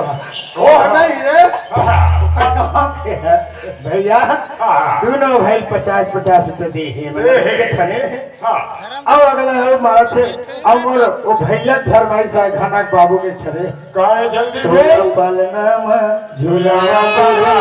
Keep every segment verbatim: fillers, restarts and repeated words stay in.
ओ नहीं रे, ओकर गाँव के हे भैया। हाँ। दोनों भाई पचास पचास रुपये दे हे, मतलब, ए हे। के छने। हाँ। अब अगला हे मारत हे, अब मोर वो भैया फरमाइश हे घनक बाबू के छने। काहे जल्दी तोर बे? पलना में झुलावा बाबा,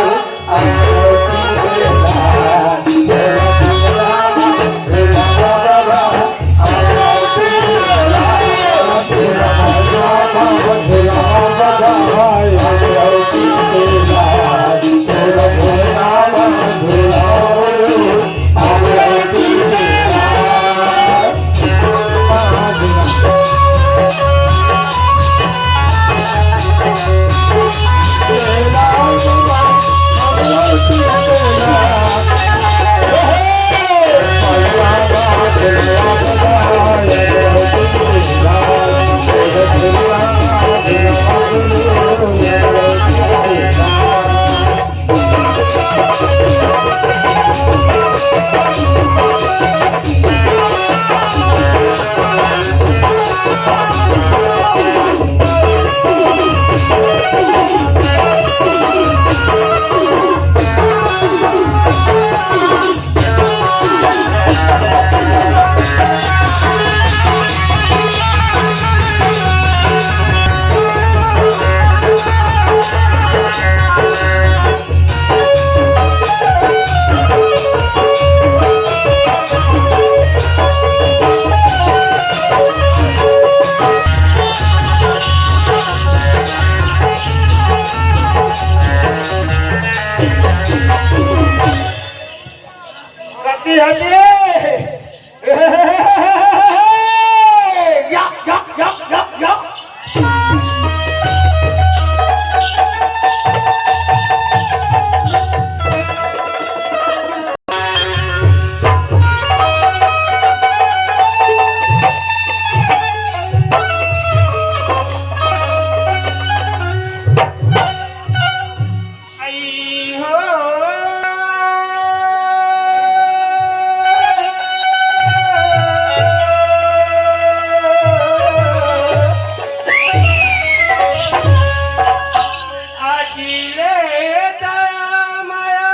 कति हले? या, या, या, या, या। आई हो। आखिले दया माया।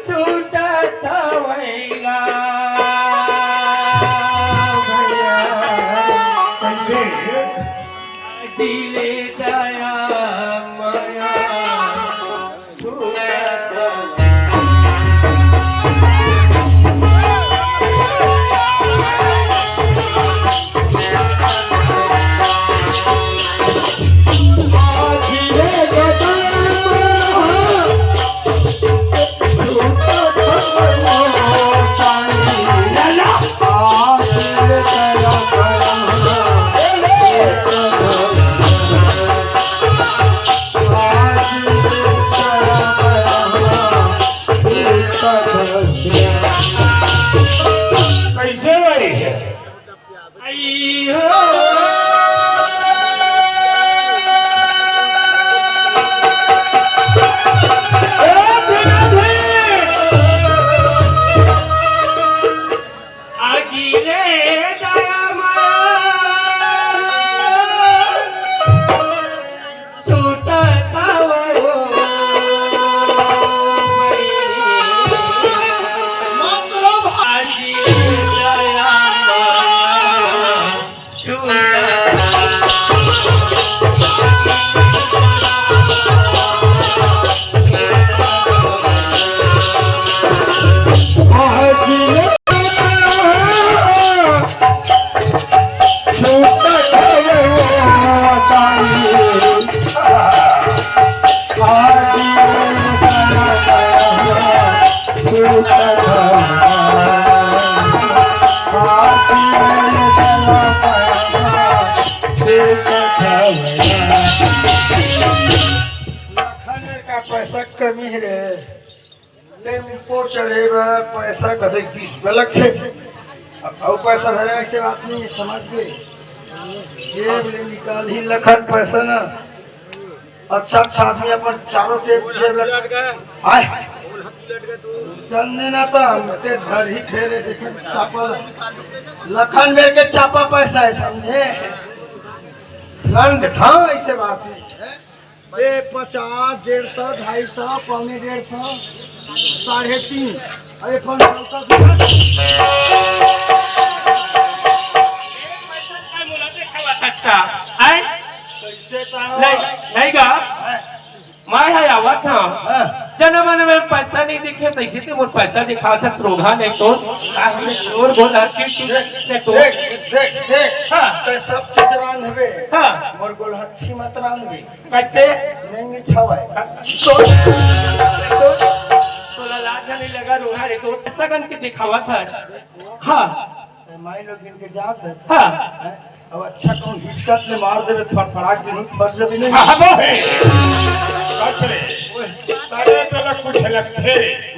छूटत हवैगा भैया। कैसे? दिले दया माया छूटत हवैगा। कैसे भाई? आई हो। आखिले दया माया। छूटत हवै ओ बहिनी। आखिले दया माया। लखन का पैसा कमी हे रे। टेम्पो चढ़े बर पैसा कतेक बीस रुपया लगथे। अब अउ पैसा धरे, ऐसे बात नहीं हे, समझ गे? जेब ले निकालही लखन पैसा ना। अच्छा, अच्छा आदमी अपन चारों से जेब लगा। आय। चंदे ना तो हम ते घर ही फेरे देखे चापा ल-, लखन मेर के चापा पैसा है, समझे? रंग था, ऐसे बात है। ए, पचास, डेढ़ सौ, ढाई सौ, पौने डेढ़ सौ, साढ़े तीन, अरे, पाँच सौ का। आय? कैसे का? नहीं, नहीं गा। मैं ह आवत हंव। हाँ। जनम मन में पैसा नहीं दिखे, तैसे ते मोर पैसा दिखावत हस, रोगहा नहीं तो। का होगे? तोर गोल हत्थी तू देख, नहीं तो। देख, देख, देख। हाँ। ते सब चीज रांधबे। हाँ। मोर गोल हत्थी मत रांधबे। कैसे? नहीं छावे। हाँ। तो, तो, तोला लाज नहीं लगा, रोगहा रे, तो सगन के दिखावत हस। हाँ। ए, माई लोग इनके जात है। हाँ। हैं? अब अच्छा कौन हिचकत ले मार देवे, फड़फड़ा के नहीं फंस जबी नहीं। हाँ, वो है। बाप रे। ओए, साले तोला कुछ लगथे।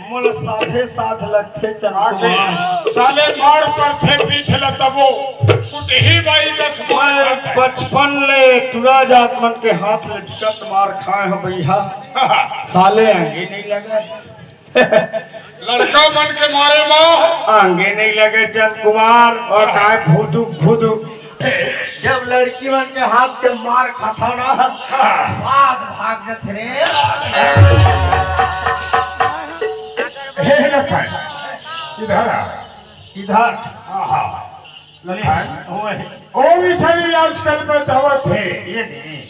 मोला साधे साध लगथे, चंद आगे। कुमार। साले मार पड़थे पीठ ला तबो। कुटही बाई दस मार मैं पड़थे। बचपन ले टुरा जात मन के हाथ ले बिकट मार खाए हो भैया। साले आगे नहीं लगे। लड़का मन के मारे मा। आगे नहीं लगे चंद कुमार और काय फुदुक फुदुक। जब लड़की मन के हाथ के मार खाता ना, हाँ। साथ भाग जात रे। हे लखन, इधर आ। इधर। हाँ, हाँ। लखन, ओए। ओ भी सभी आजकल बतावत हे। ये नहीं।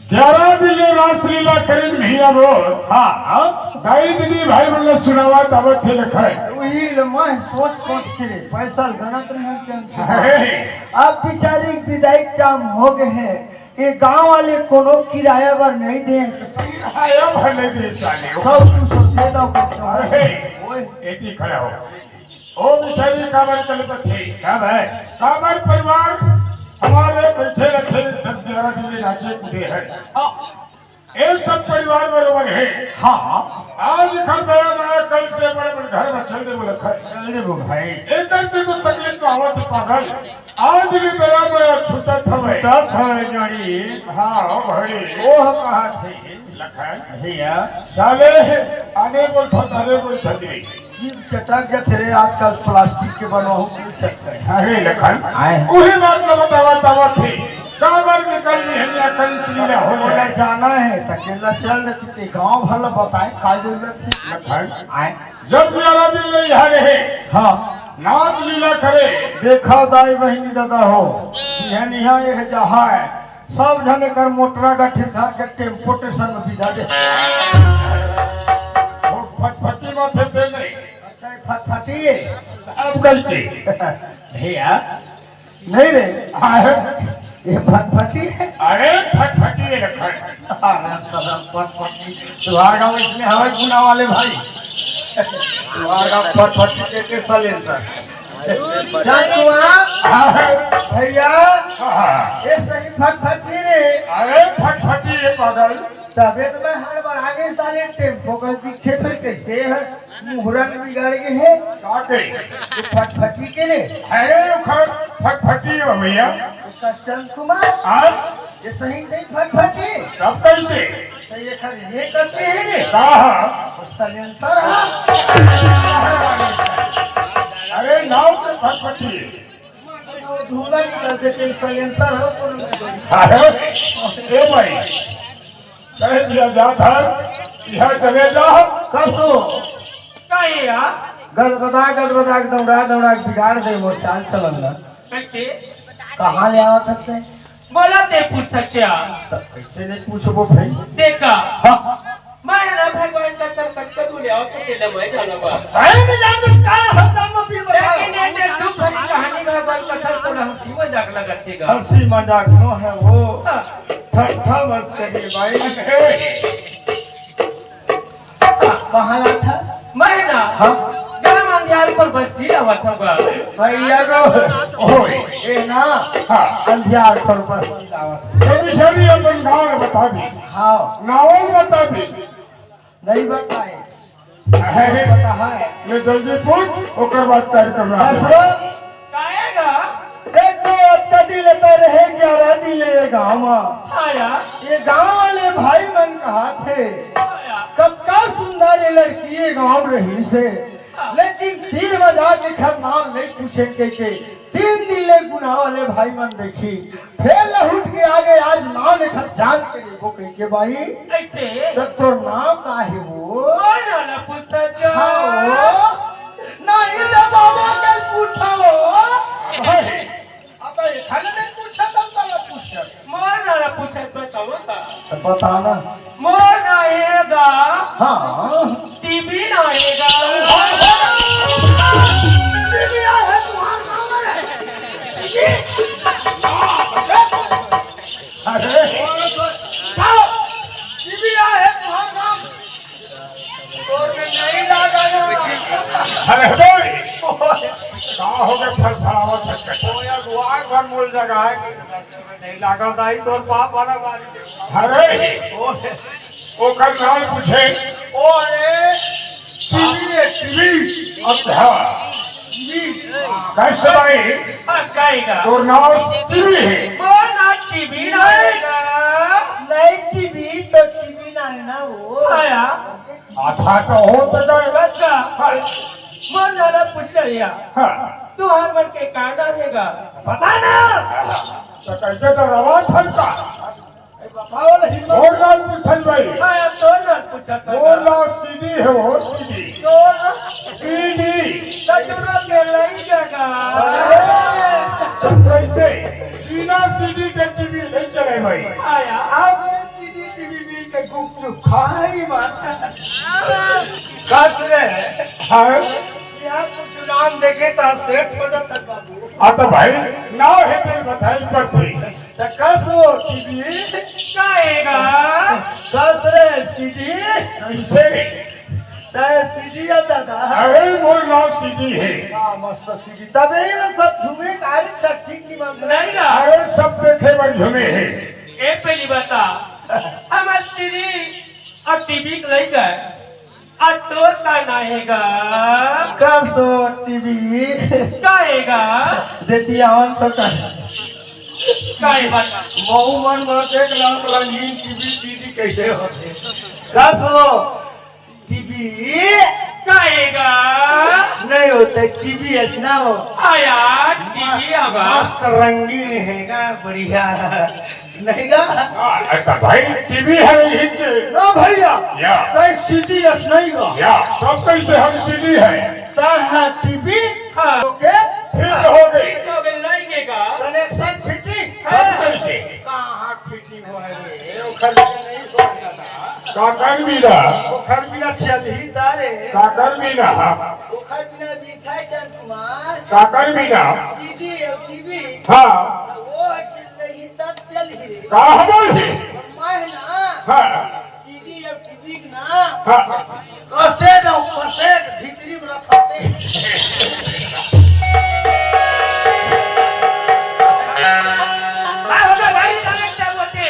ग्यारह दिन ले रासलीला करिन भैया बोल। हाँ, हाँ। दाई दीदी भाई मन ल सुनावत आवत हे लखन। वही ले मैं सोच सोच के पैसा गणत रहन चंद। अरे। अब बेचारी के विदाई टाइम हो गए है। ये गांव वाले कोनो किराया बर नहीं दे। किराया भर नहीं दे साले। सब कुछ दे दो कुछ। अरे। ओए। एती खड़ा हो। ओ बिचारी काबर चल बथे? का भाई? काबर परिवार हमारे बैठे रखे दस ग्यारह दिन नाचे कूदे हैं। हाँ। ये सब परिवार बरोबर है। हाँ। आज खर दया माया कल से बड़े बड़े घर में चल दे बोले खर। चल दे वो भाई। एकर से तो तकलीफ तो आवत पागल। आज भी दया माया छूटत हवे। छूटत हवे जानी। हाँ, ओ भाई। वो हम कहा थे। लखन। भैया। साले, आने बोल था, अरे बोल था जी। जीभ चटक जात रे, आजकल प्लास्टिक के बनवा हो, जीभ चटक है। अरे लखन, आए। उही बात में बतावा, बतावा थे। काबर के कल निहनिया कल इसलिए हो ओला गया। जाना है, त अकेला चल रहे, तू के गांव भर ला बताए, का जरूरत है? लखन, आए। जब ग्यारह दिन ले यहाँ रहे, हाँ। नाच लीला करे। देखा दाई बहिनी दादा हो, निहनिया ये जहाँ है, सब झन एकर मोटरा गठिन धर के टेम्पो स्टेशन में बिदा दे। वो फटफटी माथे पे नहीं। अच्छा, ये फटफटी है। अब कैसे? भैया, नहीं रे। हाँ। ये फटफटी है। अरे, फटफटी है, लखन। अरे, सदम फटफटी। तुम्हारे गाँव इसमें हवा गुना वाले भाई। तुम्हारे गाँव फटफटी के, के सलेंसर। चंदुआ, हाँ। भैया, हाँ। ये सही फटफटी रे। अरे फटफटी ये पागल। तबे तो मैं हड़बड़ा गई साले, टेम्पो का दिखे फिर कैसे है? मुहूर्त बिगड़ गए है। का के? ये फटफटी के रे। अरे ओखर फटफटी हो भैया। उसका चंद कुमार। आज? ये सही सही फटफटी। तब कैसे? तो ये खर ये करते हैं रे। का? वो सलेंसर है। अरे नाव के फटफटी। वो धुआं निकल देते हैं, सलेंसर हो, कौन? अरे, ए भाई, कह दिया जात है, यहाँ चले जाओ। कसो? का ये यार? गदगदा, गदगदा के दौड़ा, दौड़ा के बिगाड़ दे वो चाल चलन ना। कैसे? कहाँ ले आवत हते? बोला ते पूछ सच्चा। तब कैसे नहीं पूछबो भाई? देखा। हाँ। मैं ना भगवान का सब कटका तू ले आओ तो तेला मैं जाना बा। अरे मैं जान में काला हम जान में पीर बता। लेकिन ये ते दुख भरी कहानी भगवान का सब तो हम जीवन जाग लगा देगा। हंसी मजाक नो है वो। हाँ। ठट्ठा मस्करी भाई। हाँ। कहाँ ला था? मैं ना। हाँ। जन्म अंधियार पर बस्ती आवत होगा। भैया को। ओए। ए ना। हाँ। अंधियार पर बस्ती आवत। कभी सभी अपन गाँव बता दी। हाँ। नावल बता दी। नहीं बताए। अरे, पता है। ये जल्दी पूछ, ओकर बाद कार्यक्रम में बस रो। गाएगा? देख तो अत्ता दिन लेता रहे, ग्यारह दिन ले ये गाँव में। हाँ यार। ये गाँव वाले भाई मन कहा थे। हाँ यार। कतका सुंदर ये लड़की ये गांव रहिस हे, लेकिन तीर म जाके खर नाम नहीं पूछे कहिके तीन दिन ले गुनाह वाले भाई मन देखी, फेर लहुट के आगे आज नाम लेखत जान के देखो कहिके भाई। ऐसे? त तोर नाम का हे वो? कोन वाला पूछत हे? हाँ वो। नहीं तो बाबा कल पूछा वो। भाई, अब ये खाली नहीं पूछा तब तो पूछा। मोर नाम पूछत हे तब का? त बता ना। मोर नाम हे गा। हाँ। टीवी नाम हे गा। टीवी आहे तुम्हार नाम है। टीवी। अरे। चलो, टीवी आहे तुम्हार नाम। तोर में नहीं लागा ना। अरे, अरे, का हो गया फड़फड़ावत हे? ओ यार, दुआर भर मूल जगह है कि नहीं लागा, दाई तोर बाप वाला बारी। अरे, ओ, ओकर नाम पूछे। ओ, अरे, टीवी है, टीवी। अच्छा। टीवी। कैसे भाई? हाँ, कहेगा। तोर नाम टीवी है? वो ना टीवी ना नहीं। आएगा। नहीं, टीवी तो टीवी ना है ना वो। आया। अच्छा, तो हो तो जाएगा। अच्छा। हाँ। मोर नाम पूछ लिया। हाँ। तुहार मन के का नाम हे गा? बता ना। तो कैसे तो रवा था का? ए, बताओ ना, हिम्मत। मोर नाम पूछत हे भाई। हाँ, यार, तोर नाम पूछत हे। मोर नाम सीडी है, वो सीडी। तोर? सीडी। ससुरो के लई जगह। अरे, तो कैसे? बिना सीडी के टीवी नहीं चले भाई। हाँ, यार। अब ये सीडी टीवी मिल के गुपचुप खाई बात। कस रे। हाँ? यार, कुछ नाम देखे तो सेठ हो जाता बाबू। हाँ, तो भाई, नाम है तेरे बताई पड़ती। त कस वो टीवी? कहेगा। कस रे सीडी? कैसे? त सीडी है दादा। अरे मोर नाम सीडी है। हाँ, मस्त सीडी। तबे ये सब झूमे काली चट्टी की मांग। नहीं ना। अरे सब देखे बर झूमे है। ए पहली बता, हम सीडी और टीवी के लई गए। आ तोर का नाम हे गा? कस वो टीवी? का हे गा? देती आवन तो का? का हे बता? मऊ मन में देख रहा रंगीन टीवी सीडी कैसे होते। कस वो टीवी? का हे गा? नहीं होता टीवी इतना हो। आया टीवी आवा। मस्त रंगीन हे गा, बढ़िया। नहीं गा? हाँ, अच्छा भाई, टीवी है यही चे। ना भैया, या। तय सीडी यस नहीं गा। या, तब कैसे हम सीडी है? ता हाँ टीवी, हाँ। ओके। फिट हो गई। फिट हो गई, नहीं गे गा। Connection fitting. हाँ। तब कैसे? कहाँ फिटिंग हो है रे? ओखर बिना नहीं हो दादा। काकर बिना? ओखर बिना चल ही तारे। काकर बिना? ओखर बिना मीठा चल कुमार। काकर बिना? सीडी और टीवी। हाँ। वो चल रही तब चल ही रे। का बोल? मैं ना। हाँ। सीडी और टीवी ना। हाँ। कसेट और कसेट भीतरी में रखते। का होगा भाई, तने क्या बोलते?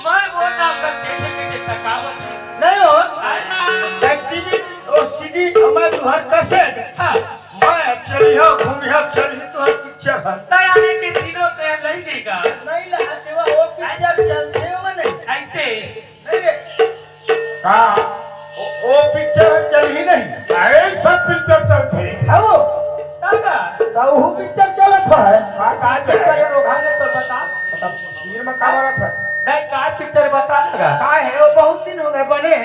मैं बोलना कर चेहरे के लिए थकावट है। नहीं हो। हाँ? एक टीवी और सीडी और मैं तुम्हार कसेट। हाँ। मैं चलिया, घूमिया, चली तो है पिक्चर है। तैयारी के दिनों पे नहीं देगा। नहीं लहाते वो पिक्चर चलते हो नहीं। ऐसे। नहीं रे। का? ओ, ओ पिक्चर चल ही नहीं। अरे सब पिक्चर चलते। है वो? दादा। तो वो पिक्चर चलत है। का, का पिक्चर है? रोका ले तो बता। मतलब, फिल्म का बात है? नहीं, का पिक्चर बता ना। का है वो, बहुत दिन हो गए बने।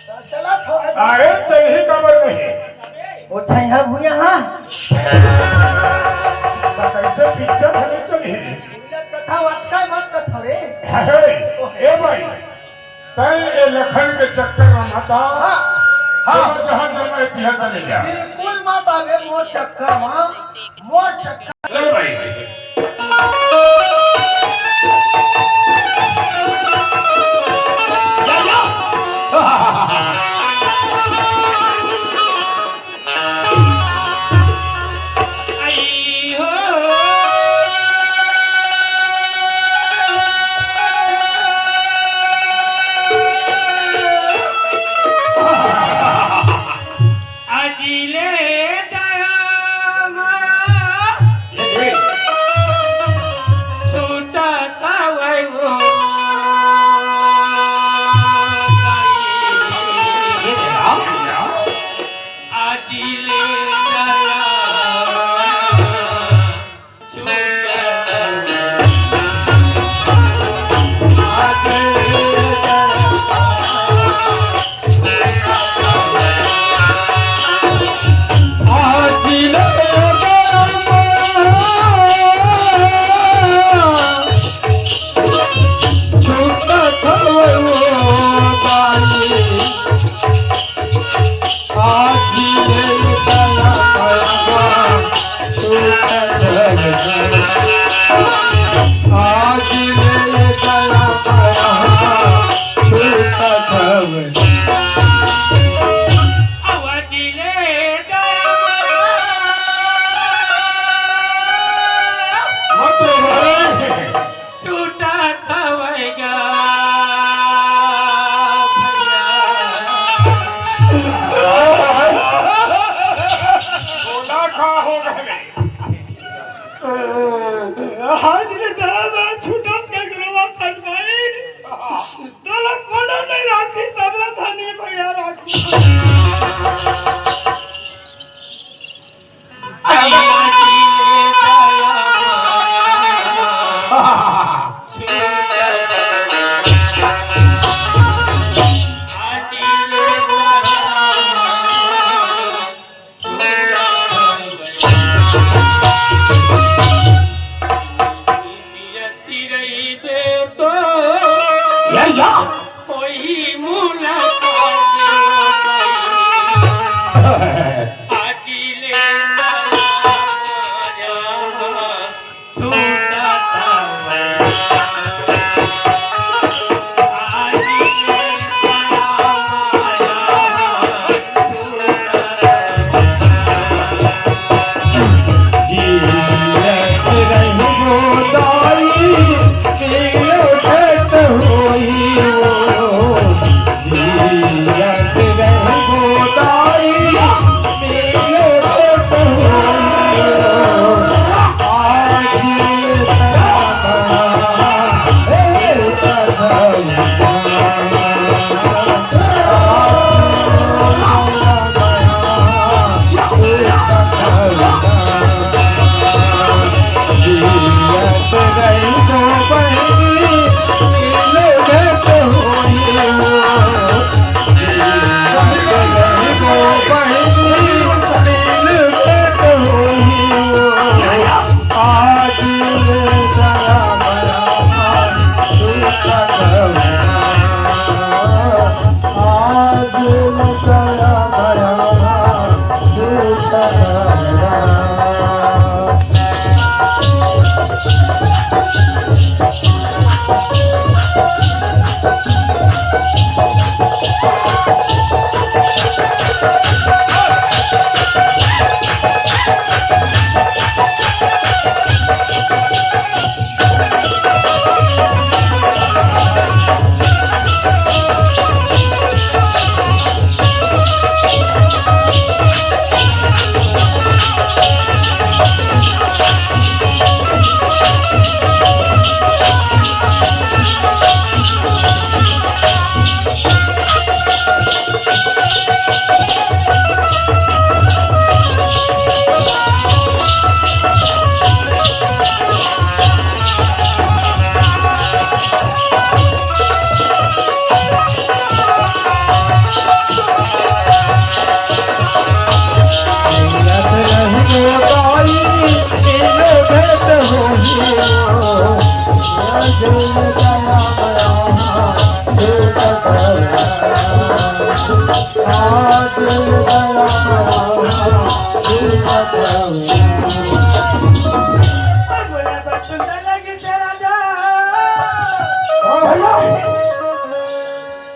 तो चलत हो। अरे चल ही काबर नहीं। वो छैया भुइया हाँ। तो कैसे पिक्चर है चल ही? कथा अटका मत कथा रे। अरे, ए भाई। तैं ए लखन के चक्कर में मत आ। हाँ, हाँ। जहाँ जाना है, तिहाँ चले जा। बिल्कुल मत आवे मोर चक्कर में, मोर चक्कर। चल भाई। आज ले दरा दरा छूटत के गुरुवा तन भाई। तोला कोनो नहीं राखी, तबे धनी भैया राखी। या, या।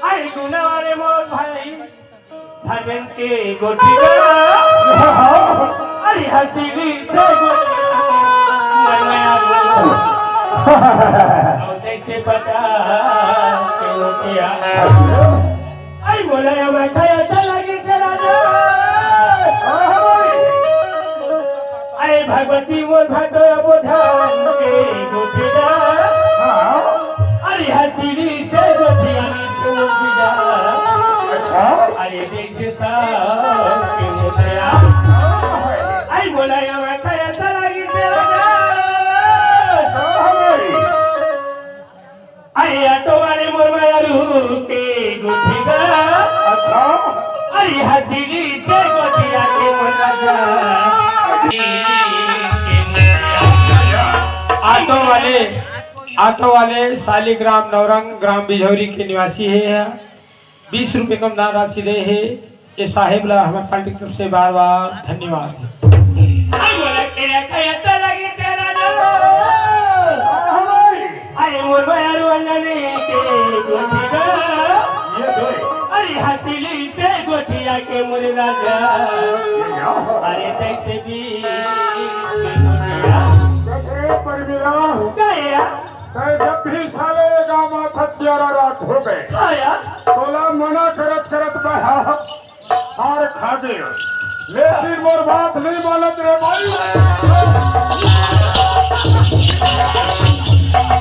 अरे गुना वाले मोर भाई, धर्मेन के गोठी का। अरे हंसी भी से गोठी। मैं, मैं आ गया। और कैसे पता के गोठिया। आई बोला या मैं खाया चला गया चला जा। अरे भगवती मोर भाटो बोझा के गोठी का। अरे हंसी भी से गोठिया। अरे देख साहब के मोतिया। आई बोला या मैं खाया चला गया तेरा जान। आई ऑटो वाले मोर माया रू के गोठी का। अच्छा। अरे हथीली से गोठिया के मोला जा। ऑटो वाले, ऑटो वाले शालीग्राम नौरंग ग्राम बिझौरी के निवासी हे। बीस रुपये कम दान राशि दे हे। ये साहेब ला हमर पार्टी की तरफ से बार बार धन्यवाद। अरे मोर मायारू अंगने के गोठिया। ये दो। अरे हथीली से गोठिया के मोरे राजा। ये क्या हो? अरे तैसे भी के गोठिया। अरे परमीरा। क्या है यार? तै जब भी साले ये गाँव में था, ग्यारह रात हो गए। हाँ यार। तोला मना करत करत मैं हार खा गए, लेकिन मोर बात नहीं मानत रे भाई।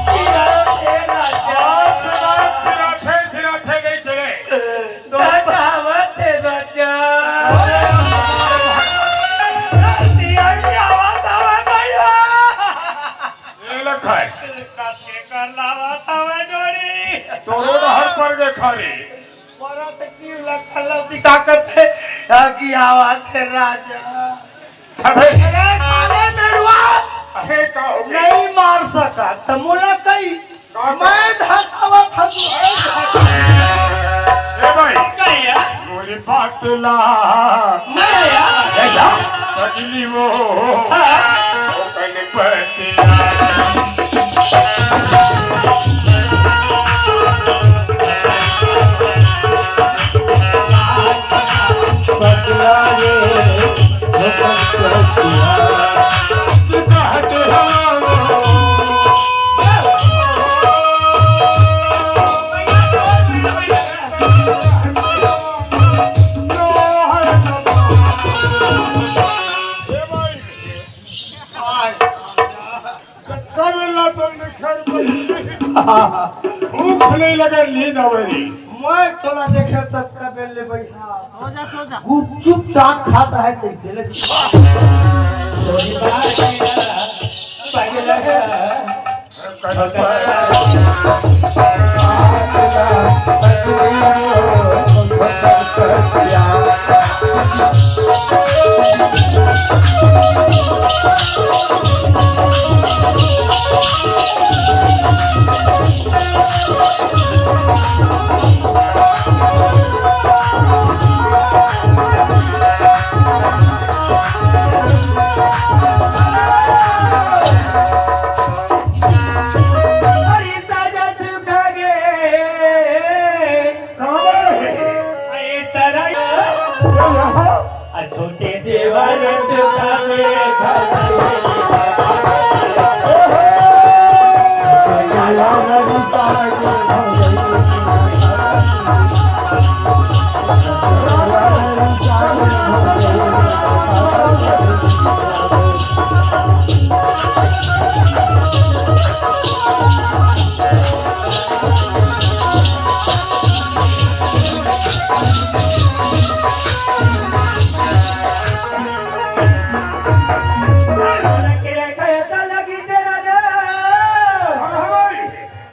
फिराथे राजा। फिराथे, फिराथे गई चले। तो कहावत है राजा। सियाही आवाज आवा गया। ए लखन। कस के कर लावा था मैं जोड़ी। तोरो डहर पर देखा रे। मरा तो की लखन ला दिखा करते। आ की आवाज है राजा। अबे। अरे साले मेड़ुआ। अरे का हो गया? नहीं मार सका त मोला कई। का हो? मैं धसावत हूँ। ए भाई। कहिया? मोरे बात ला। मैं यार। ऐसा? पगली वो। हाँ। वो कल पतिया। चक्कर में ला तो निखर गई। भूख नहीं लगा, नींद आवे रही। मैं तोला देखे तक का बेल ले बैठा। सो जा, सो जा। गुपचुप चाट खात रहे तैसे लगे। छोटे देवर दुख में घर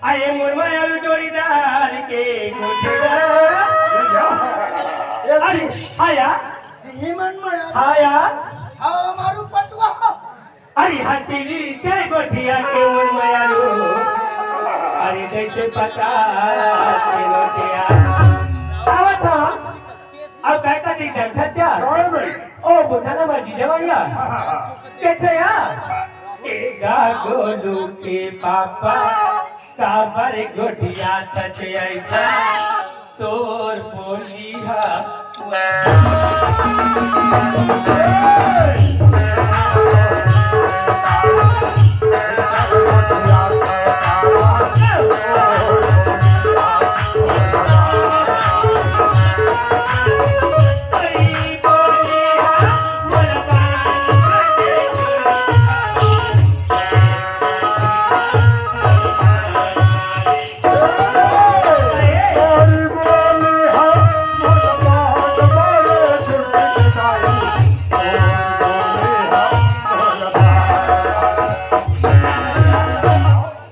आए मुरमायालू जोड़ीदार के गोठीदार। अरे, हाँ यार। जी मन में यार। हाँ यार। हाँ, हमारू पटवा। अरे, हथीली के गोठिया के मुरमायालू। अरे, जैसे पता के गोठिया। आवत हो। अब कहता नहीं चल खच्चा। कौन भाई? ओ, बुधा ना मर्जी जवानिया। हाँ, हाँ, हाँ। कैसे यार? एगा गोलू के पापा, काबर गोठिया सच ऐसा, तोर बोली हा।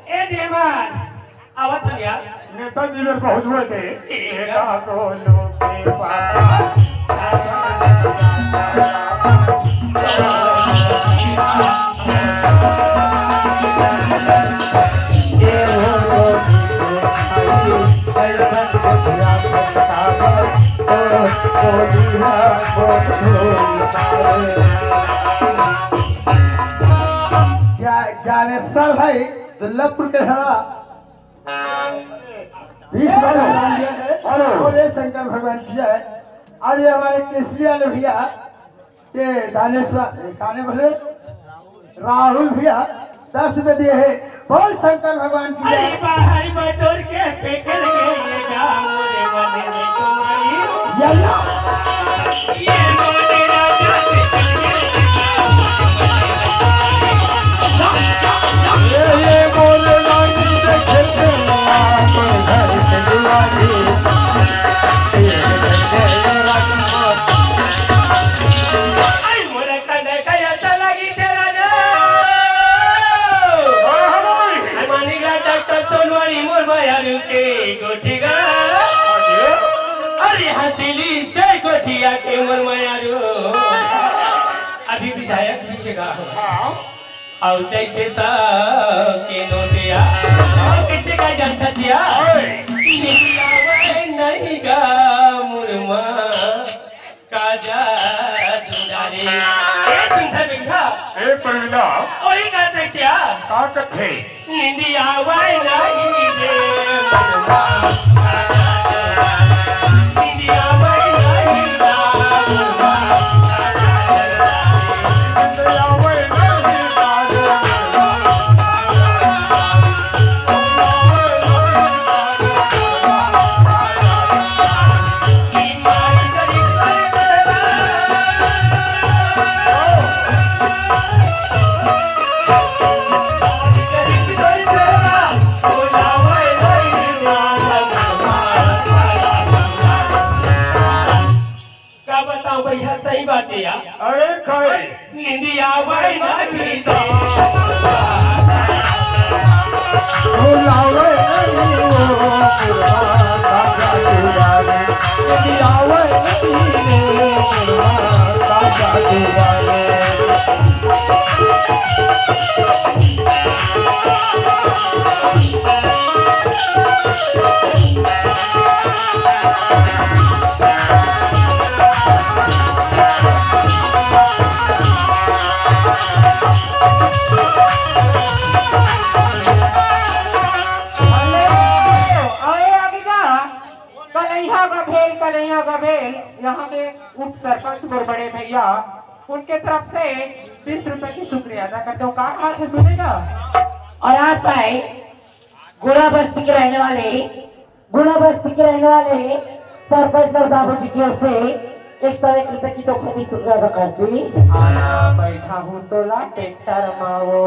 ए देवान, आवत हन यार। नेताजी मेर पहुंचवे थे। एका कोनो के पास। क्या, ज्ञानेश्वर भाई दुर्लभपुर के हरा। बीस बार नाम लिया है। हेलो। और ये शंकर भगवान जी है। और ये हमारे केसरी वाले भैया के दानेश्वर, काने बोले? राहुल भैया दस रुपए दिए हैं। बोल शंकर भगवान की जय। अरे बाहर बटोर के फेंक लगे ये गाँव रे मने रे तुम्हारी। ये लो। ये लो रे राजा। गोठिया। अरे हथेली से गोठिया के मोर मयारू। अभी विधायक जी के गा। हाँ। अउ जइसे सब के नोटिया। अउ कइसे गा जानत हस या? ओए। निंदिया आवे नहीं गा मोर माँ। का जादू डाले। ए सुनता बिंधा। ए परवीना। ओही कहते क्या? का कथे? निंदिया आवे नहीं रे मोर माँ। निंदिया आवे नहीं रे मोर माँ। का बताऊं भैया, सही बात है यार। अरे खाए। निंदिया आवे ना भीतर। बुलावे नहीं वो, बुलावे नहीं वो। निंदिया आवे नहीं वो, बुलावे। अरे, आगे का? कन्हैया का भेल, कन्हैया का भेल, यहाँ के उप सरपंच मोर बड़े भैया, उनके तरफ से बीस रुपए की शुक्रिया अदा करते हो। का कहा थे सुनेगा? और आप आए गुड़ा बस्ती के रहने वाले, गुड़ा बस्ती के रहने वाले सरपंच और बाबू जी की ओर से एक सौ एक रुपए की तोहफे की शुक्रिया अदा करती। आना बैठा हूँ टोला ट्रैक्टर माओ।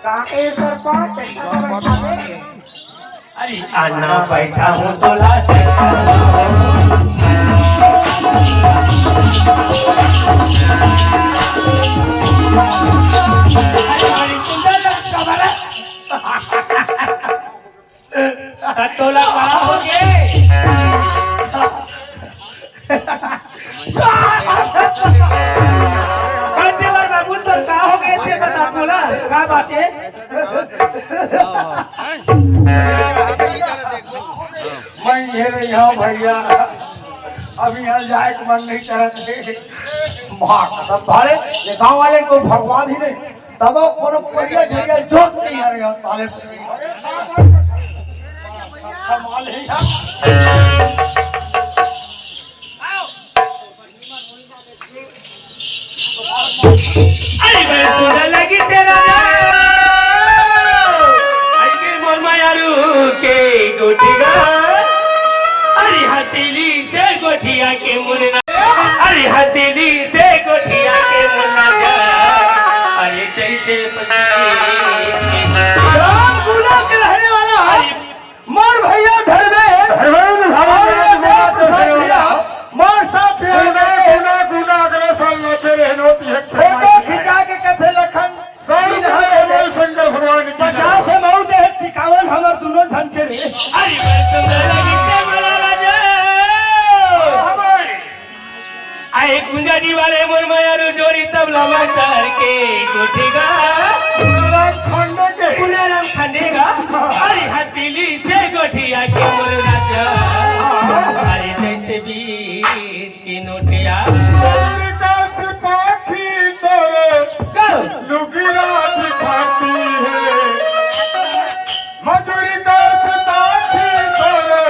का ए सरपंच, अरे आना बैठा हूँ टोला। टोला का हो गे? काटे बर बाबू, तो का हो गे, ते बता मोला, का बात हे? मैं ये रही हूँ भैया, अब यहाँ जाए के मन नहीं करत हे। माँ कसम भाड़े, ये गाँव वाले को भगवान ही नहीं, तब कोनो परिया झरिया जोत नहीं आ रही साले। अच्छा माल है यार। अरे भाई, पूरा लगी तेरा। आई के मोर मायारू के गोठिया। अरे हथेली से गोठिया के मुन्ना। अरे हथेली से गोठिया के मुन्ना। अरे जैसे पति। राम गुना के रहने वाला है। अरे मोर भैया धर्मेश, धर्मेश और ये धर्मेश प्रसाद भैया, मोर साथ में गुना, आए। गुना, गुना, अगले साल नाचे रहे नोट ये फोटो खिंचा के कथे लखन साल सिन्हा में के बोल शंकर भगवान की जय। पचास है मऊ दे, टिकावन हमर दोनों झन के रे। अरे बड़ सुंदर लगी ते बड़ा राजा। हमारे आए कुंजानी वाले मोर मायारू जोड़ी तबला मास्टर के गोठिया। पुनाराम खंडे के। पुनाराम खंडे का। अरे हथेली से गोठिया के मोर राजा। अरे जैसे बीस की नोटिया। सूरदास पाखी तोरे कब? लुगिया दिखाती है। मजूरी का सुतार थी तोरे,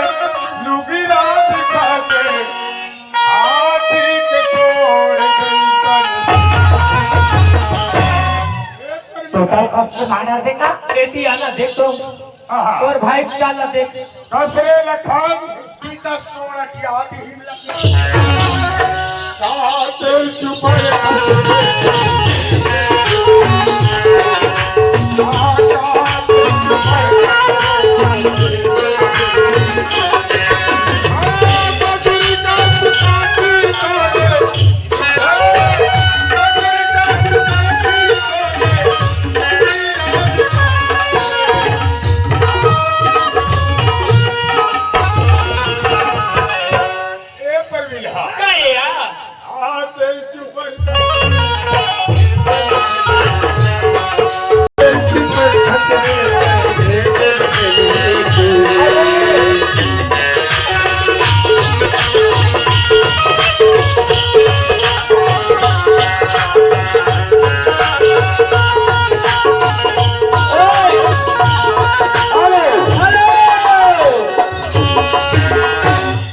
लुगिया दिखा दे, हाथी के तोड़ गई तन। टोटल कॉस्ट मानर देखा? एती आना देख तो। आहा। तोर भाई चाल ला देख। कस रे लखन। टीका सोना टिया दी हिमला। कहाँ से चुप है? ए परवीन, हाँ। का ए आ? हाँ, तेरी चुप कर।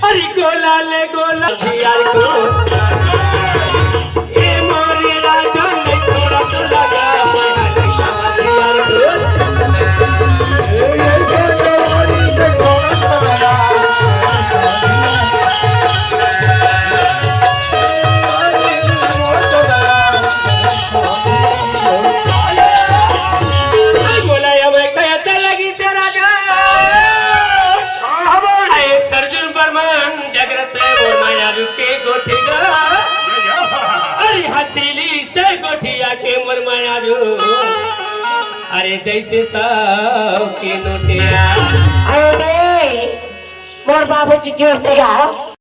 अरे गोला ले गोला जियार को, ए मोरे राजा ले थोड़ा तो लगा, जियार को। अरे बोला, अब एक ऐसा लगी तेरा गा। हाँ, हाँ, बोल। अरे तर्जुन बर्मन जगरत में मोर माया रुके गोठेगा। अरे हथेली से गोठिया के मोर माया रू। अरे जैसे सौ के नोटिया। अरे मोर बाबूजी के ओर से गाओ।